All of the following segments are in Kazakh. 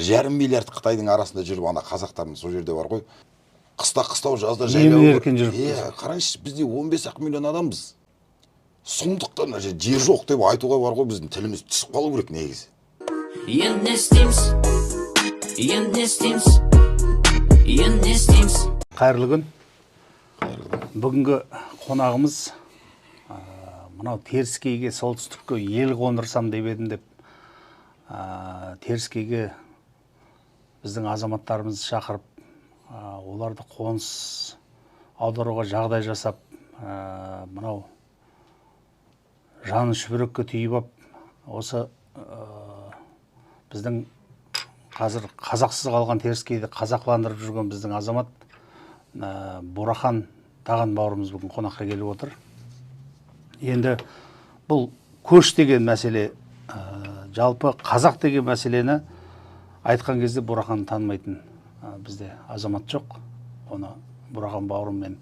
1,5 миллиард Қытайдың арасында жүріп, ана қазақтарымыз сол жерде бар ғой. Қыста қыстау, жазда жайлау. Еркін жүріп. Иә, қараңызшы, бізде 15 миллион адамбыз. Сондықтан мына жерде жер жоқ деп айтуға бар ғой, біздің тіліміз түсіп қалу керек негізі. Енді не істейміз? Енді не істейміз? Енді не істейміз? Қайырлы күн. Бүгінгі қонағымыз мынау теріскейге, солтүстікке ел қондырсам деп едім деп, теріскейге біздің азаматтарымызды шақырып, оларды қоныс аударуға жағдай жасап, мынау жанын шүберекке түйіп ап, осы біздің қазір қазақсыз қалған теріскейді қазақландырып жүрген біздің азамат Бурахан Таған бауырымыз бүгін қонаққа келіп отыр. Енді бұл көш деген мәселе, жалпы қазақ деген мәселені айтқан кезде Бураханды танымайтын бізде азамат жоқ. Оны Бурахан бауырым мен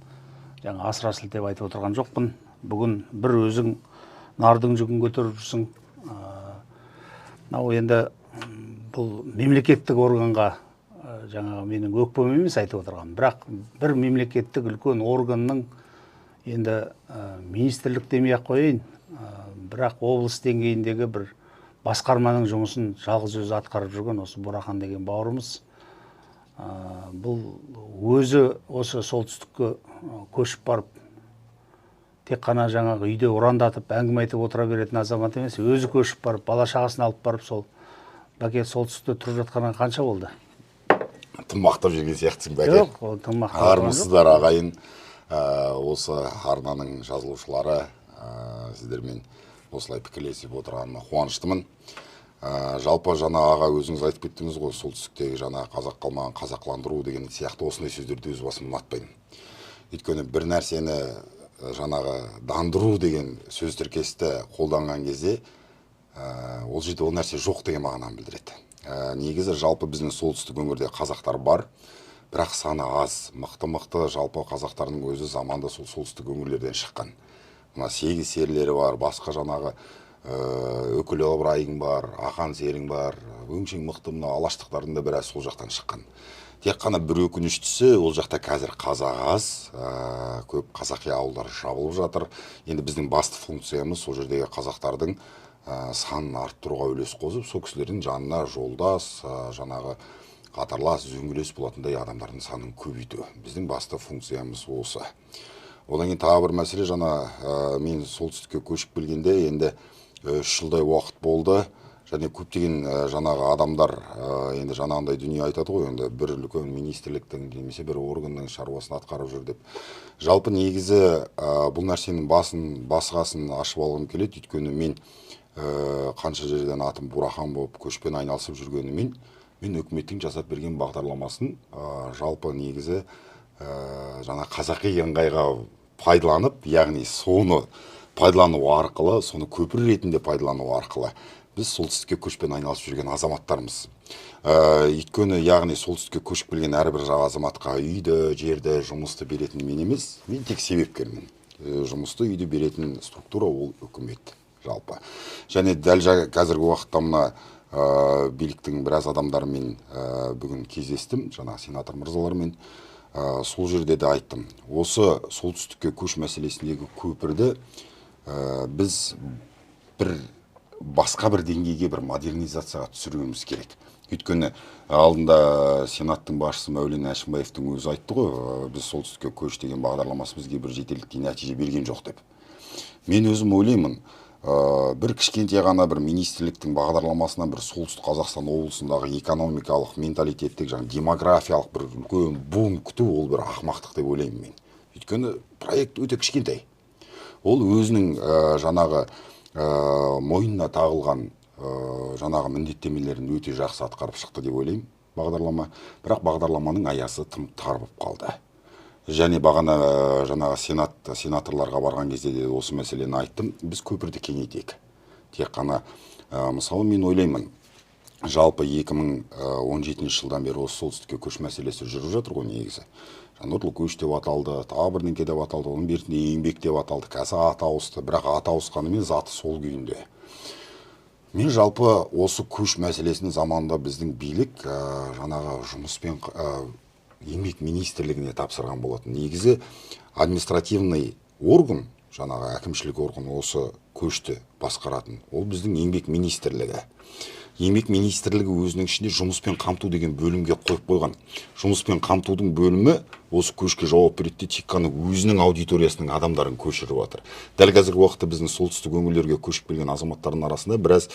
жаңа асыра сілтеп айтып отырған жоқпын. Бүгін бір өзің нардың жүгін көтеріп жүрсің. Мынау енді бұл мемлекеттік органға жаңағы менің өкпем емес айтып отырғаным, бірақ бір мемлекеттік үлкен органның енді министрлік демей ақ қояйын, бірақ облыс деңгейіндегі бір басқарманың жұмысын жалғыз өзі атқарып жүрген осы Бурахан деген бауырымыз. Бұл өзі осы солтүстікке көшіп барып, тек қана жаңағы үйде ұрандатып әңгіме айтып отыра беретін азамат емес, өзі көшіп барып, бала шағасын алып барып. Сол бәке, солтүстікте тұрып жатқанына қанша болды? Тым мақтап жүрген сияқтысың, бәке. Жоқ, ол тым мақтап тұрған жоқ. Армысыздар, ағайын. Осы арнаның жазылушылары, сіздермен осылай пікірлесіп отырғаныма қуаныштымын. Жалпы жаңа аға өзіңіз айтып кеттіңіз ғой, солтүстіктегі жаңа қазақ қалмаған, қазақландыру деген сияқты осындай сөздерді өз басым ұнатпаймын. Өйткені бір нәрсені жаңағы дандыру деген сөз тіркесті қолданған кезде, ол жерде ол нәрсе жоқ деген мағынаны білдіреді. Негізі жалпы біздің солтүстік өңірде қазақтар бар, бірақ саны аз. Мықты-мықты жалпы қазақтардың өзі заманда сол солтүстік өңірлерден шыққан. Мына Сегіз серілері бар, басқа жаңағы Өкіл Ыбырайың бар, Ақан серің бар, өңшең мықты мына алаштықтардың да біраз сол жақтан шыққан. Тек қана бір өкініштісі, ол жақта қазір қазақ аз, көп қазақи ауылдар жабылып жатыр. Енді біздің басты функциямыз сол жердегі қазақтардың санын арттыруға үлес қосып, сол кісілердің жанына жолдас, жаңағы қатарлас, үзеңгілес болатындай адамдардың санын көбейту. Біздің басты функциямыз осы. Одан кейін тағы бір мәселе, жаңа мен солтүстікке көшіп келгенде енді 3 жылдай уақыт болды. Және көптеген жаңағы адамдар енді жаңағындай дүние айтады ғой, енді бір үлкен министрліктің немесе бір органның шаруасын атқарып жүр деп. Жалпы негізі бұл нәрсенің басы қасын ашып алғым келеді. Өйткені мен қанша жерден атым Бурахан болып көшпен айналысып жүргенімен, мен үкіметтің жасап берген бағдарламасын жалпы негізі жаңа қазақи ыңғайға пайдаланып, яғни соны пайдалану арқылы, соны көпір ретінде пайдалану арқылы біз солтүстікке көшпен айналысып жүрген азаматтармыз. Өйткені яғни солтүстікке көшіп келген әрбір азаматқа үйді, жерді, жұмысты беретін мен емес, мен тек себепкермін. Жұмысты, үйді беретін структура ол үкімет жалпы. Және дәл қазіргі уақытта мына биліктің біраз адамдарымен бүгін кездестім, жаңа сенатор мырзалармен. Сол жерде де айттым. Осы солтүстікке көш мәселесіндегі көпірді біз бір басқа бір деңгейге, бір модернизацияға түсіруіміз керек. Өйткені алдында Сенаттың басшысы Мәулен Әшімбаевтың өзі айтты ғой, біз солтүстікке көш деген бағдарламасы бізге бір жетерліктей нәтиже берген жоқ деп. Мен өзім ойлаймын, бір кішкентай ғана бір министрліктің бағдарламасынан бір Солтүстік Қазақстан облысындағы экономикалық, менталитеттік, жаңа демографиялық бір үлкен бум күту ол бір ақымақтық деп ойлаймын мен. Өйткені проект өте кішкентай. Ол өзінің жаңағы мойнына тағылған жаңағы міндеттемелерін өте жақсы атқарып шықты деп ойлаймын бағдарлама. Бірақ бағдарламаның аясы тым тар болып қалды. Және бағана жаңағы сенаторларға барған кезде де осы мәселені айттым. Біз көпірді кеңейтейік. Тек қана мысалы, мен ойлаймын, жалпы 2017 жылдан бері осы солтүстікке көш мәселесі жүріп жатыр ғой негізі. Нұрлы көш деп аталды, тағы бірдеңке деп аталды, оның бертінде еңбек деп аталды, қазір аты ауысты, бірақ аты ауысқанымен заты сол күйінде. Мен жалпы осы көш мәселесін заманында біздің билік жаңағы жұмыспен еңбек министрлігіне тапсырған болатын. Негізі административный орган, жаңағы әкімшілік орган, осы көшті басқаратын ол біздің еңбек министрлігі. Еңбек министрлігі өзінің ішінде жұмыспен қамту деген бөлімге қойып қойған. Жұмыспен қамтудың бөлімі осы көшке жауап береді де, тек қана өзінің аудиториясының адамдарын көшіріп жатыр. Дәл қазіргі уақытта біздің солтүстік өңірлерге көшіп келген азаматтардың арасында біраз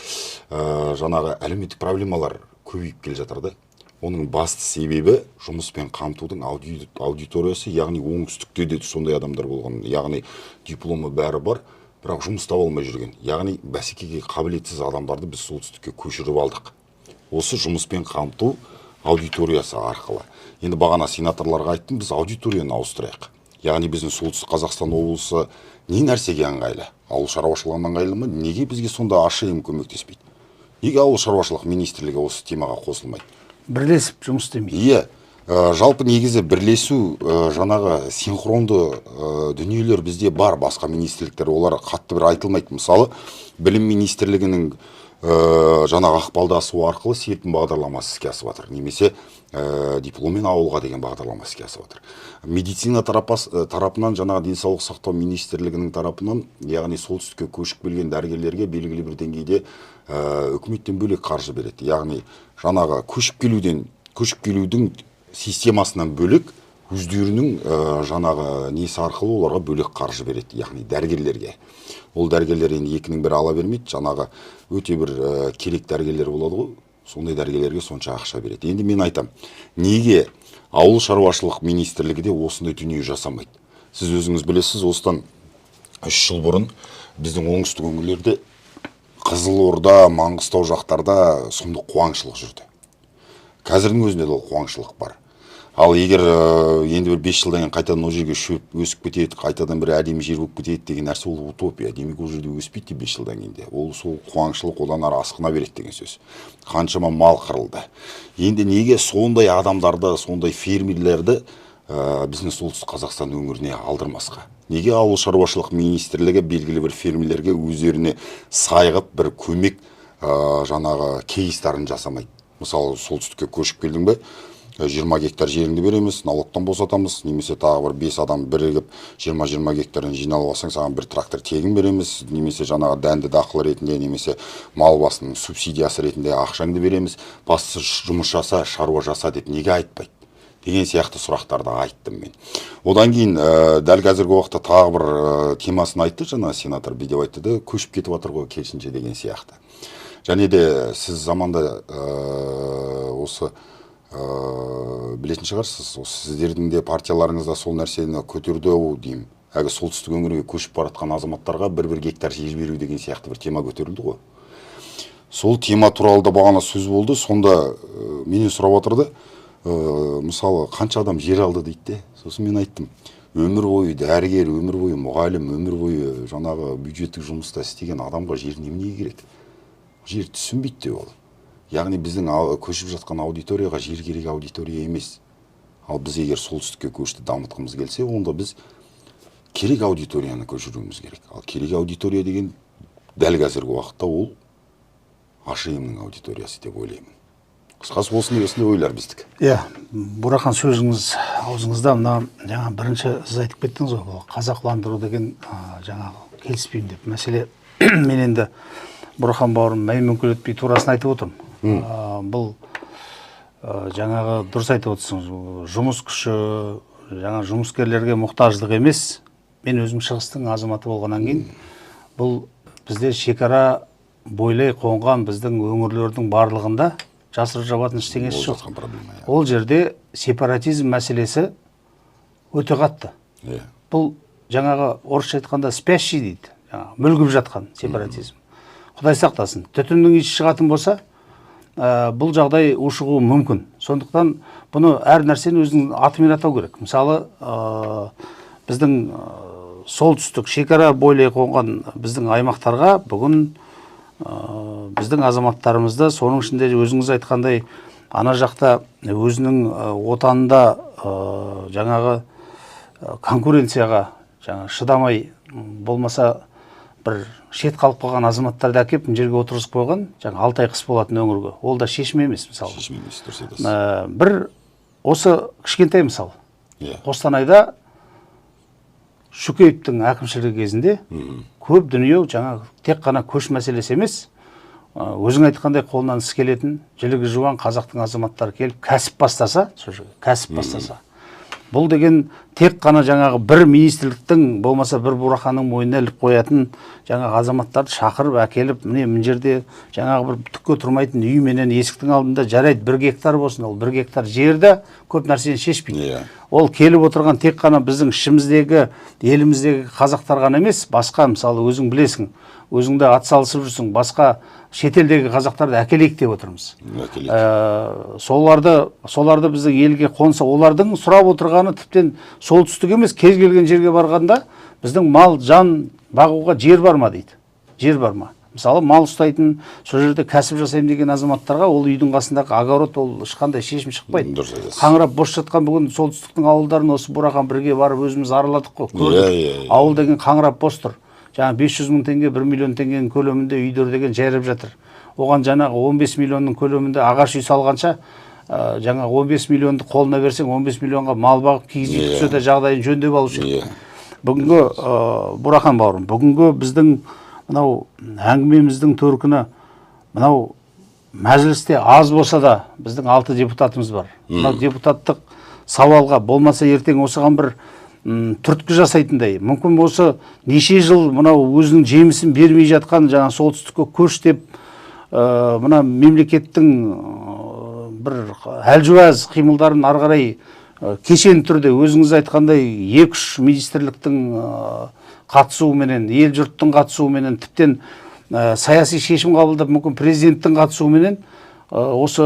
жаңағы әлеуметтік проблемалар көбейіп келе жатыр да. Оның басты себебі жұмыспен қамтудың аудиториясы, яғни оңтүстікте де сондай адамдар болған, яғни дипломы бәрі бар, бірақ жұмыс таба алмай жүрген, яғни бәсекеге қабілетсіз адамдарды біз солтүстікке көшіріп алдық осы жұмыспен қамту аудиториясы арқылы. Енді бағана сенаторларға айттым, біз аудиторияны ауыстырайық. Яғни біздің Солтүстік Қазақстан облысы не нәрсеге ыңғайлы? Ауыл шаруашылығына ыңғайлы ма? Неге бізге сонда АШМ көмектеспейді? Неге Ауыл шаруашылық министрлігі осы темаға қосылмайды? Бірлесіп жұмыс істемейді. Иә, жалпы негізі бірлесу, жаңағы синхронды дүниелер бізде бар. Басқа министрліктер, олар қатты бір айтылмайды. Мысалы, білім министрлігінің жаңағы ықпалдасуы арқылы «Серпін» бағдарламасы іске асып жатыр немесе «Дипломмен ауылға» деген бағдарлама іске асып жатыр. Медицина тарапынан, жаңағы денсаулық сақтау министрлігінің тарапынан, яғни солтүстікке көшіп келген дәрігерлерге белгілі бір деңгейде үкіметтен бөлек қаржы береді. Яғни жаңағы көшіп келудің системасынан бөлек өздерінің жаңағы несі арқылы оларға бөлек қаржы береді, яғни дәрігерлерге. Ол дәрігерлер енді екінің бірі ала бермейді, жаңағы өте бір керек дәрігерлер болады ғой, сондай дәрігерлерге сонша ақша береді. Енді мен айтам, неге Ауыл шаруашылық министрлігі де осындай дүние жасамайды? Сіз өзіңіз білесіз, осыдан 3 жыл бұрын біздің оңтүстік өңірлерде, Қызылорда, Маңғыстау жақтарда сұмдық қуаңшылық жүрді. Қазірдің өзінде де ол қуаңшылық бар. Ал егер енді бір 5 жылдан кейін қайтадан ол жерге шөп өсіп кетеді, қайтадан бір әдемі жер болып кетеді деген нәрсе, ол утопия. Демек, ол жерде өспейді де 5 жылдан кейін де ол сол қуаңшылық одан ары асқына береді деген сөз. Қаншама мал қырылды. Енді неге сондай адамдарды, сондай фермерлерді біздің Солтүстік Қазақстан өңіріне алдырмасқа? Неге Ауыл шаруашылық министрлігі белгілі бір фермерлерге өздеріне сай қылып бір көмек, жаңағы кейстарын жасамайды? Мысалы, солтүстікке көшіп келдің бе, 20 гектар жеріңді береміз, налогтан босатамыз, немесе тағы бір бес адам бірігіп 20-20 гектардан жиналып алсаң, саған бір трактор тегін береміз, немесе жаңағы дәнді дақыл ретінде, немесе мал басының субсидиясы ретінде ақшаңды береміз, бастысы жұмыс жаса, шаруа жаса деп неге айтпайды деген сияқты сұрақтарды айттым мен. Одан кейін дәл қазіргі уақытта тағы бір темасын айтты жаңа сенатор, бүйтіп айтты да, көшіп кетіп жатыр ғой керісінше деген сияқты. Және де сіз заманда осы білетін шығарсыз, осы сіздердің де партияларыңызда сол нәрсені көтерді ау деймін, әлгі солтүстік өңірге көшіп бара жатқан азаматтарға бір бір гектар жер беру деген сияқты бір тема көтерілді ғой. Сол тема туралы да бағана сөз болды. Сонда менен сұрап отырды, мысалы, қанша адам жер алды дейді де. Сосын мен айттым, өмір бойы дәрігер, өмір бойы мұғалім, өмір бойы жаңағы бюджеттік жұмыста істеген адамға жер неменеге керек? Жер түсінбейді де ол. Яғни біздің көшіп жатқан аудиторияға жер керек аудитория емес. Ал біз егер солтүстікке көшті дамытқымыз келсе, онда біз керек аудиторияны көшіруіміз керек. Ал керек аудитория деген дәл қазіргі уақытта ол АШМ-ның аудиториясы деп ойлаймын. Қысқасы, осындай ойлар біздікі. Иә, Бурахан, сөзіңіз аузыңызда. Мына жаңа бірінші сіз айтып кеттіңіз ғой, бұл қазақыландыру деген, жаңағы келіспеймін деп мәселе. Мен енді, Бурахан бауырым, мәймөңкелетпей турасын айтып отырмын. Бұл жаңағы дұрыс айтып отырсың, жұмыс күші, жаңа жұмыскерлерге мұқтаждық емес. Мен өзім шығыстың азаматы болғаннан кейін, бұл бізде шекара бойлай қонған біздің өңірлердің барлығында жасырып жабатын ештеңесі Болып жоқ. жатқан проблема, иә. Ол жерде сепаратизм мәселесі өте қатты. Бұл жаңағы орысша айтқанда спящий дейді, жаңағы мүлгіп жатқан сепаратизм. Құдай сақтасын, түтіннің иісі шығатын болса, бұл жағдай ушығуы мүмкін. Сондықтан бұны әр нәрсені өзінің атымен атау керек. Мысалы, біздің солтүстік шекара бойлай қонған біздің аймақтарға бүгін біздің азаматтарымызды, соның ішінде өзіңіз айтқандай, ана жақта өзінің отанында жаңағы конкуренцияға жаңа шыдамай, болмаса Бір шет қалып қалған азаматтарды әкеп, мына жерге отырғызып қойған, жаңа 6 ай қыс болатын өңірге, ол да шешім емес, мысалы. Шешім емес, дұрыс айтасыз. Бір осы кішкентай мысал. Қостанайда Шүкеевтің әкімшілігі кезінде көп дүние, жаңағы тек қана көш мәселесі емес, өзің айтқандай, қолынан іс келетін, жілігі жуан қазақтың азаматтары келіп кәсіп бастаса, сол жерге кәсіп бастаса, бұл деген тек қана жаңағы бір министрліктің, болмаса бір Бураханның мойнына іліп қоятын, жаңағы азаматтарды шақырып әкеліп, міне, мына жерде жаңағы бір түкке тұрмайтын үй менен есіктің алдында, жарайды, 1 гектар болсын, ол 1 гектар жерді көп нәрсені шешпейді. Ол келіп отырған тек қана біздің ішіміздегі, еліміздегі қазақтар ғана емес, басқа, мысалы, өзің білесің, өзің де атсалысып жүрсің, басқа шетелдегі қазақтарды әкелейік деп отырмыз. Әкелейік. Соларды біздің елге қонса, олардың сұрап отырғаны тіптен солтүстік емес, кез келген жерге барғанда біздің мал жан бағуға жер бар ма дейді, жер бар ма? Мысалы, мал ұстайтын, сол жерде кәсіп жасаймын деген азаматтарға ол үйдің қасындағы огород, ол ешқандай шешім шықпайды. Дұрыс айтасыз. Қаңырап бос жатқан бүгін солтүстіктің ауылдарын осы Бурахан бірге барып өзіміз араладық қой, көрдік. Иә, иә, иә. Ауыл деген қаңырап бос тұр. Жаңағы 500 мың теңге, 1 миллион теңгенің көлемінде үйлер деген жайрап жатыр. Оған жаңағы 15 миллионның көлемінде ағаш үй салғанша, жаңағы 15 миллионды қолына берсең, 15 миллионға мал бағып, киіз үй күтсе де, жағдайын жөндеп алушы еді. Бүгінгі, Бурахан бауырым, бүгінгі біздің мынау әңгімеміздің төркіні мынау мәжілісте аз болса да біздің алты депутатымыз бар. Мынау депутаттық сауалға, болмаса ертең осыған бір түрткі жасайтындай, мүмкін осы неше жыл мынау өзінің жемісін бермей жатқан жаңа солтүстікке көш деп, мына мемлекеттің бір әлжуаз қимылдарын ары қарай кешенді түрде, өзіңіз айтқандай, екі үш министрліктің қатысуыменен, ел жұрттың қатысуыменен, тіптен саяси шешім қабылдап, мүмкін президенттің қатысуыменен, осы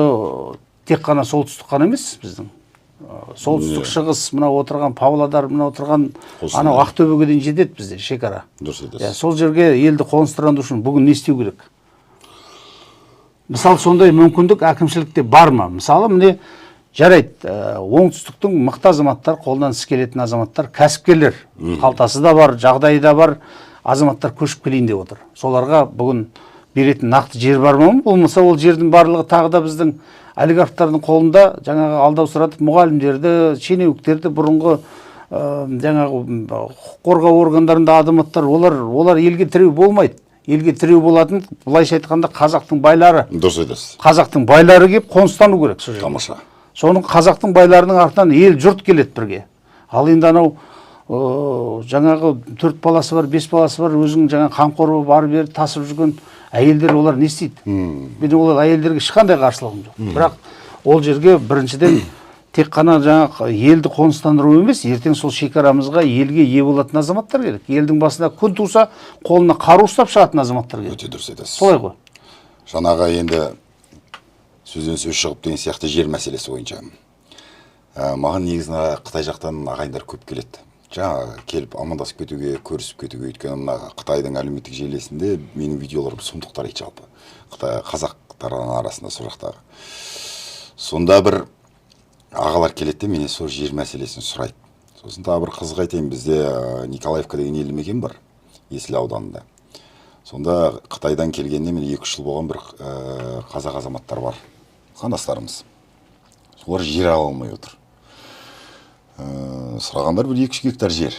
тек қана солтүстік қана емес, біздің солтүстік, шығыс, мынау отырған Павлодар, мынау отырған Қостанай. анау Ақтөбеге дейін жетеді бізде шекара. Дұрыс Иә, айтасыз. сол жерге елді қоныстандыру үшін бүгін не істеу керек? Мысалы, сондай мүмкіндік әкімшілікте бар ма? Мысалы, міне, жарайды, оңтүстіктің мықты азаматтар, қолынан іс келетін азаматтар, кәсіпкерлер, қалтасы да бар, жағдайы да бар азаматтар көшіп келейін деп отыр. Соларға бүгін беретін нақты жер бар ма? Болмаса ол жердің барлығы тағы да біздің олигархтардың қолында, жаңағы алдаусыратып мұғалімдерді, шенеуніктерді, бұрынғы жаңағы құқық қорғау органдарында азаматтар, олар елге тіреу болмайды. Елге тіреу болатын, былайша айтқанда, қазақтың байлары. Дұрыс айтасыз. Қазақтың байлары келіп қоныстану керек сол жерге. Соның қазақтың байларының артынан ел жұрт келеді бірге. Ал енді анау жаңағы төрт баласы бар, бес баласы бар, өзің жаңа қамқор болып ары бері тасып жүрген әйелдер, олар не істейді? Мен ол әйелдерге ешқандай қарсылығым жоқ, бірақ ол жерге біріншіден тек қана жаңа елді қоныстандыру емес, ертең сол шекарамызға, елге ие болатын азаматтар керек, елдің басына күн туса, қолына қару ұстап шығатын азаматтар керек. Өте дұрыс айтасыз. Солай ғой? Жаңағы енді сөзден сөз шығып деген сияқты, жер мәселесі бойынша маған негізі Қытай жақтан ағайындар көп келеді, жаңа келіп амандасып кетуге, көрісіп кетуге. Өйткені мына Қытайдың әлеуметтік желісінде менің видеоларым сұмдық тарайды жалпы Қытай қазақтардың арасында, сол жақтағы. Сонда бір ағалар келеді де, менен сол жер мәселесін сұрайды. Сосын тағы бір қызық айтайын: бізде Николаевка деген елді мекен бар Есіл ауданында. Сонда Қытайдан келгенде мен 2-3 жыл болған бір қазақ азаматтар бар, қандастарымыз. Солар жер ала алмай отыр. Сұрағандар бір 2-3 гектар жер.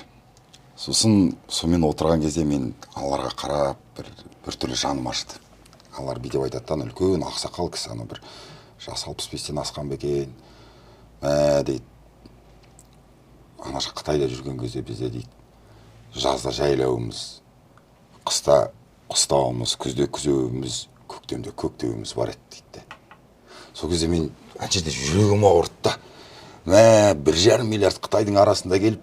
Сосын сонымен отырған кезде мен аналарға қарап бір біртүрлі жаным ашыды. Аналар бүйтіп айтады да, ана үлкен ақсақал кісі, анау бір жасы 65-тен асқан ба екен, мә дейді, ана жақ Қытайда жүрген кезде бізде, дейді, жазда жайлауымыз, қыста қыстауымыз, күзде күзеуіміз, көктемде көктеуіміз бар еді дейді де. Сол кезде мен ана жерде жүрегім ауырды да. Мә, 1,5 миллиард қытайдың арасында келіп,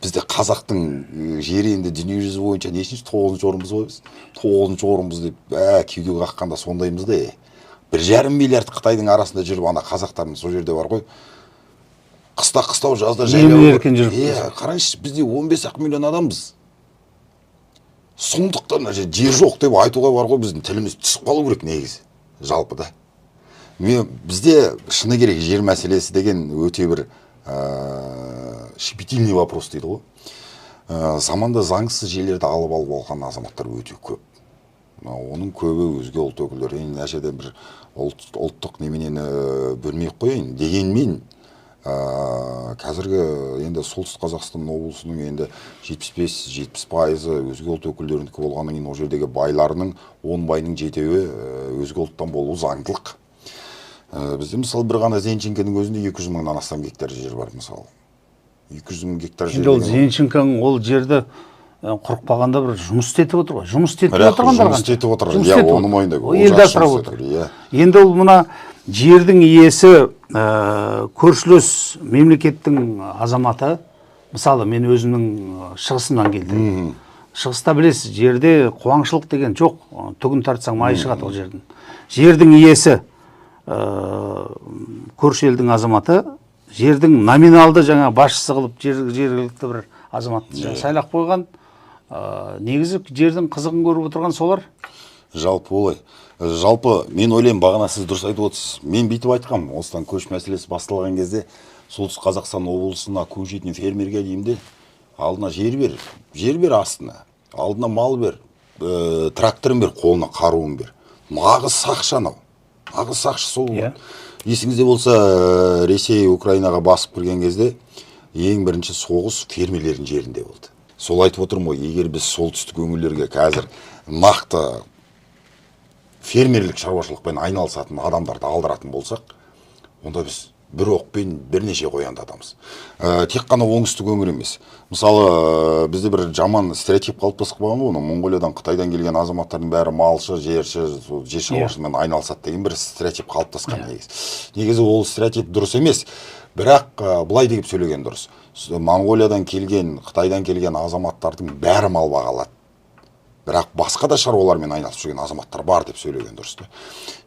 бізде қазақтың жері енді дүниежүзі бойынша нешінші, тоғызыншы орынбыз ғой біз, тоғызыншы орынбыз деп, ә, кеуде қаққанда сондаймыз да. 1,5 миллиард қытайдың арасында жүріп, ана қазақтардың сол жерде бар ғой, қыста қыстау, жазда жайлау бар. Еркін жүріп. Иә, қараңызшы, бізде 15 ақ миллион адамбыз. Сондықтан мына жерде жер жоқ деп айтуға бар ғой, біздің тіліміз түсіп қалу керек негізі жалпы да. Мен бізде, шыны керек, жер мәселесі деген өте бір щепетильный вопрос дейді ғой. Заманда заңсыз жерлерді алып алған азаматтар өте көп. Оның көбі өзге ұлт өкілдері. Енді мына жерде бір ұлттық неменені бөлмей ақ қояйын. Дегенмен, қазіргі енді Солтүстік Қазақстан облысының енді 75-70 пайызы өзге ұлт өкілдерінікі болғаннан кейін, ол жердегі байларының 10 байының жетеуі өзге ұлттан болуы заңдылық. Бізде мысалы бір ғана Зенченконың өзінде 200 мыңнан астам гектар жер бар мысалы. 200 мың гектар жер. Енді ол деген Зенченконың ол жерді құрықпағанда бір жұмыс істетіп отыр ғой. Жұмыс істетіп Бірақ отырғандар жұмыс қанша? істетіп отыр. Жұмыс Иә, істетіп оны отыр. мойындау. Ол Ол елді жақсы асырап жұмыс отыр. істетіп, иә. Енді ол мына жердің иесі көршілес мемлекеттің азаматы. Мысалы, мен өзімнің шығысымнан келдім. Шығыста білесіз, жерде қуаңшылық деген жоқ. Түгін тартсаң майы шығады ол жердің. Жердің иесі көрші елдің азаматы, жердің номиналды жаңа басшысы қылып жергілікті бір азаматты жаңа сайлап қойған. Негізі жердің қызығын көріп отырған солар. Жалпы олай. Жалпы мен ойлаймын, бағана сіз дұрыс айтып отырсыз. Мен бүйтіп айтқанмын, осыдан көш мәселесі басталған кезде Солтүстік Қазақстан облысына көшетін фермерге деймін де, алдына жер бер, жер бер астына, алдына мал бер, тракторын бер, қолына қаруын бер. Нағыз сақшы анау. Нағыз сақшы сол. Есіңізде болса, Ресей Украинаға басып кірген кезде ең бірінші соғыс фермерлердің жерінде болды. Сол айтып отырмын ғой, егер біз солтүстік өңірлерге қазір нақты фермерлік шаруашылықпен айналысатын адамдарды алдыратын болсақ, онда біз бір оқпен бірнеше қоянды атамыз. Тек қана оңтүстік өңір емес. Мысалы, бізде бір жаман стереотип қалыптасып қалған ғой, Моңғолиядан, Қытайдан келген азаматтардың бәрі малшы, жерші, сол жер шаруашылығымен айналысады деген бір стереотип қалыптасқан негізі. Негізі ол стереотип дұрыс емес. Бірақ былай деп сөйлеген дұрыс. Моңғолиядан келген, Қытайдан келген азаматтардың бәрі мал баға алады. Бірақ басқа да шаруалармен айналысып жүрген азаматтар бар деп сөйлеген дұрыс та.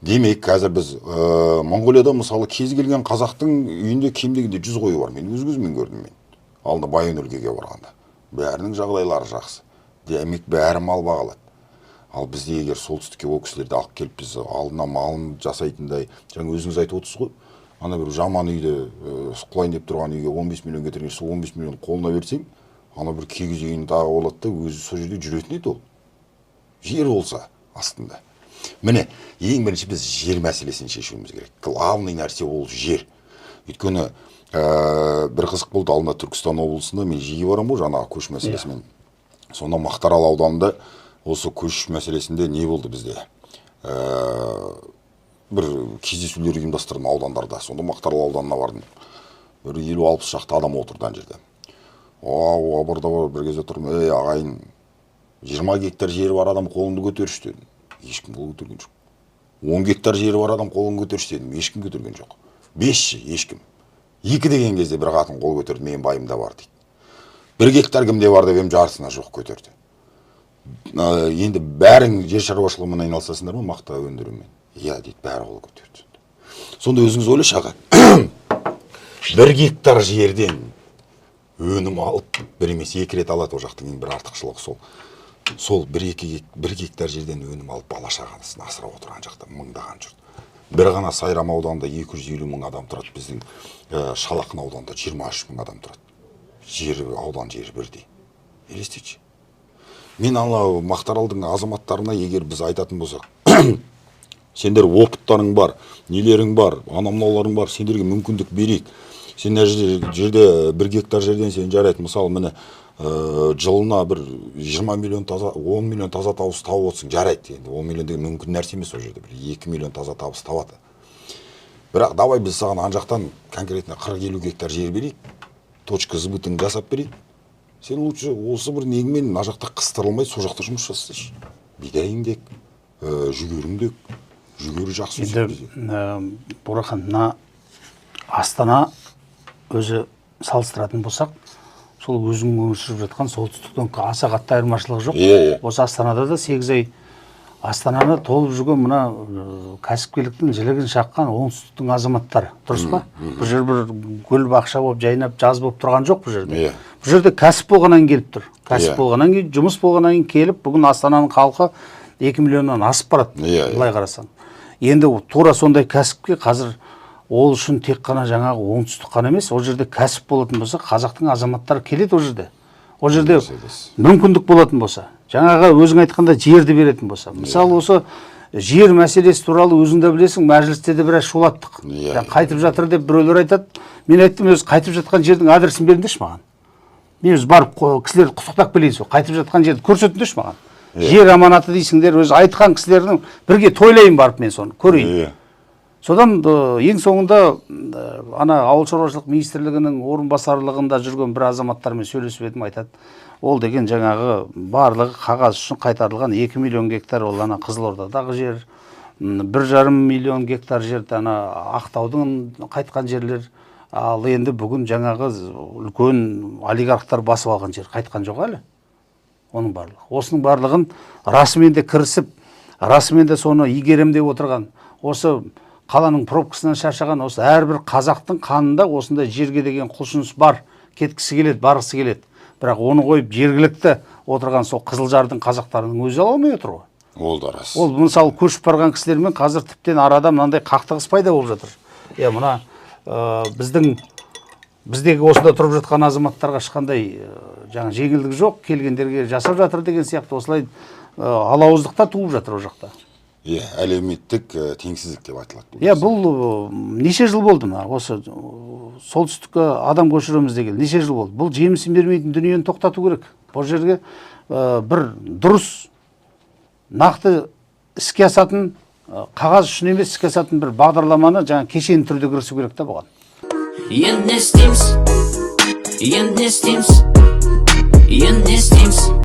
Демек, қазір біз Моңғолияда мысалы кез келген қазақтың үйінде кем дегенде 100 қойы бар. Мен өз көзіммен көрдім мен. Алдында Баян өлкеге барғанда. Бәрінің жағдайлары жақсы. Демек, бәрі мал баға алады. Ал бізде егер солтүстікке ол кісілерді алып келіп, біз алдына малын жасайтындай, жаңа өзіңіз айтып отырсыз ғой, ана бір жаман үйді, құлайын деп тұрған үйге 15 миллион кетірген, сол 15 миллион қолына берсең, ана бір кигіз үйін тағы болады да, өзі сол жерде жүретін еді ол. Жер болса астында. Міне, ең бірінші біз жер мәселесін шешуіміз керек. Главный нәрсе ол жер. Өйткені бір қызық болды, алдында Түркістан облысында мен жиі барамын ғой жаңағы көш мәселесімен. Сонда Мақтарал ауданында осы көш мәселесінде не болды бізде? Бір кездесулер ұйымдастырдым аудандарда. Сонда Мақтарал ауданына бардым. Бір 50-60 шақты адам отырды ана жерде. О, бар да бар, бір кезде тұрмын, ей, ағайын, 20 гектар жері бар адам қолыңды көтерші дедім. Ешкім қол көтерген жоқ. 10 гектар жері бар адам қолын көтерші дедім. Ешкім көтерген жоқ. 5 ешкім. 2 деген кезде бір қатын қол көтерді, менің байымда бар дейді. 1 гектар кімде бар деп едім, жартысына жоқ көтерді. Енді бәрің жер шаруашылығымен айналысасыңдар ма, мақта өндірумен? Иә дейді, бәрі қол көтерді. Сонда өзіңіз ойлашы, аға. 1 гектар жерден өнім алып, бір емес екі рет алады, ол жақтың ең бір артықшылығы сол. Сол бір гектар жерден өнім алып, бала шағасын асырап отырған жақта мыңдаған жұрт. Бір ғана Сайрам ауданында 250 мың адам тұрады, біздің Шал ақын ауданында 23 мың адам тұрады. Жері, аудан жері бірдей. Елестетші. Мен ана Мақтаралдың азаматтарына егер біз айтатын болсақ, сендер опыттарың бар, нелерің бар, анау мынауларың бар, сендерге мүмкіндік берейік. Сен мына жерде 1 гектар жерден сен жарайды, мысалы, міне, жылына бір 20 миллион таза, 10 миллион таза табыс тауып отырсың, жарайды. Енді 10 миллион деген мүмкін нәрсе емес, ол жерде бір 2 миллион таза табыс табады. Бірақ давай біз саған ана жақтан конкретно 40-50 гектар жер берейік, точка сбытын жасап берейік. Сен лучше осы бір негімен мына жақта қыстырылмай, сол жақта жұмыс жасасайшы. Бидайың дек, жүгерің дек, жүгері жақсы Енді, өседі бізде. Бурахан, мына Астана өзі салыстыратын болсақ, сол өзің өмір сүріп жатқан солтүстіктен аса қатты айырмашылығы жоқ. Иә, иә. Осы Астанада да 8 ай Астананы толып жүрген мына кәсіпкерліктің жілігін шаққан оңтүстіктің азаматтары, дұрыс па? Бұл жер бір гүл бақша болып жайнап, жаз болып тұрған жоқ бұл жерде. Бұл жерде кәсіп болғаннан кейін келіп тұр. Кәсіп болғаннан кейін, жұмыс болғаннан кейін келіп, бүгін Астананың халқы 2 миллионнан асып барады, Иә, иә. былай қарасаң. Енді тура сондай кәсіпке қазір ол үшін тек қана жаңағы оңтүстік қана емес, ол жерде кәсіп болатын болса, қазақтың азаматтары келеді ол жерде. Ол жерде Дұрыс айтасыз. мүмкіндік болатын болса, жаңағы өзің айтқандай жерді беретін болса, мысалы, осы жер мәселесі туралы өзің де білесің, мәжілісте де біраз шулаттық. Жаңа қайтып жатыр деп біреулер айтады. Мен айттым: өзі қайтып жатқан жердің адресін беріңдерші маған, мен өзі барып кісілерді құттықтап келейін. Сол қайтып жатқан жерді көрсетіңдерші маған. Жер аманаты дейсіңдер, өзі айтқан кісілердің бірге тойлайын барып, мен соны көрейін. Содан ең соңында ана Ауыл шаруашылық министрлігінің орынбасарлығында жүрген бір азаматтармен сөйлесіп едім, айтады: ол деген жаңағы барлығы қағаз үшін қайтарылған 2 миллион гектар, ол ана Қызылордадағы жер, 1,5 миллион гектар жер ана Ақтаудың қайтқан жерлер. Ал енді бүгін жаңағы үлкен олигархтар басып алған жер қайтқан жоқ әлі оның барлығы. Осының барлығын расымен де кірісіп, расымен де соны игерем деп отырған, осы қаланың пробкасынан шаршаған, осы әрбір қазақтың қанында осындай жерге деген құлшыныс бар, кеткісі келеді, барғысы келеді. Бірақ оны қойып, жергілікті отырған сол Қызылжардың қазақтарының өзі ала алмай отыр ғой. Ол да рас. Ол, мысалы, көшіп барған кісілермен қазір тіптен арада мынандай қақтығыс пайда болып жатыр. Иә, мына біздің біздегі осында тұрып жатқан азаматтарға ешқандай жаңа жеңілдік жоқ, келгендерге жасап жатыр деген сияқты, осылай алауыздық та туып жатыр ол жақта. Иә, әлеуметтік теңсіздік деп айтылады бұл Иә. нәрсе. Бұл неше жыл болды мына осы солтүстікке адам көшіреміз деген, неше жыл болды? Бұл жемісін бермейтін дүниені тоқтату керек. Бұл жерге бір дұрыс, нақты іске асатын, қағаз үшін емес, іске асатын бір бағдарламаны жаңа кешенді түрде кірісу керек та бұған. Енді не істейміз? Енді не істейміз? Енді не істейміз?